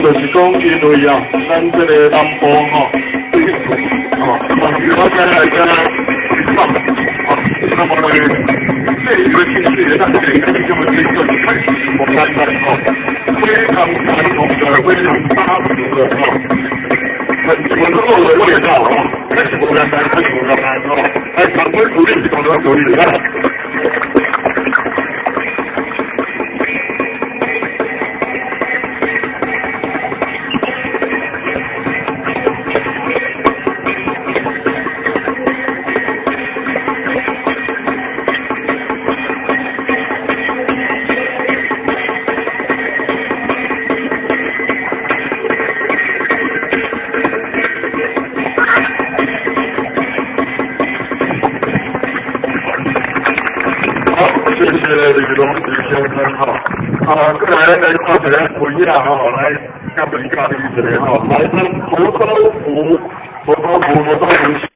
就是講因為啊，咱這个南部吼，吼，我再來遮放，吼，那麼呢，這一個興趣，咱這個這種這個開始無簡單吼，非常傳統的，非常扎實的吼，很醇厚的味道吼，開始無簡單，開始無簡單吼，哎，趕快努力，趕快努力啊！好，謝謝李龍李先生哈。啊，過來咱來看一下開啊吼，來甲大家一個吼，來咱猴頭湖，猴頭湖，猴頭湖。